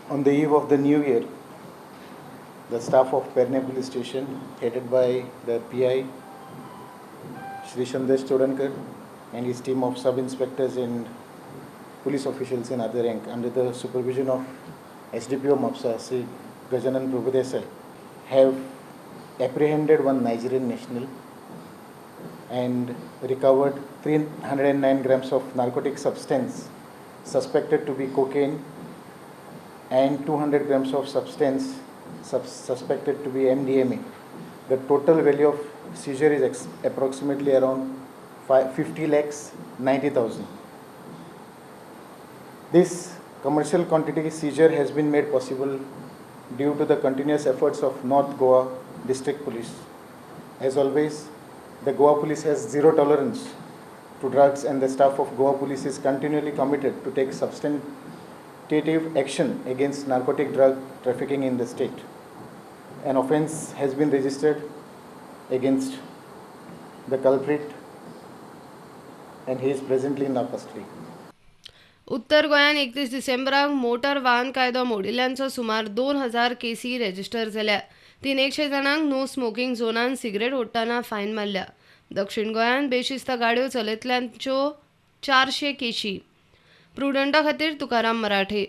On the eve of the new year, the staff of Pernem Police Station, headed by the PI, Shri Sandesh Chodankar, and his team of sub-inspectors and police officials in other rank, under the supervision of SDPO Mapsa, Shri Gajanan Prabhudesai, have apprehended one Nigerian national and recovered 309 grams of narcotic substance suspected to be cocaine and 200 grams of substance suspected to be MDMA. The total value of seizure is approximately around 50 lakhs 90,000. This commercial quantity seizure has been made possible due to the continuous efforts of North Goa District Police. As always, the Goa Police has zero tolerance to drugs, and the staff of Goa Police is continually committed to take substantive action against narcotic drug trafficking in the state. An offense has been registered against the culprit and he is presently in our custody. उत्तर गोंयांत 31 डिसेंबराक motor वाहन कायदो मोडिल्ल्यांचो सुमार 2000 केसी register जाल्या. 300 जाणांक no smoking झोनान cigarette ओडटना fine मारल्या. दक्षिण गोंयांत बेशिस्त गाडयो चलयतल्यांच्यो 400 केशी. प्रुडंटा खातीर तुकाराम मराठे.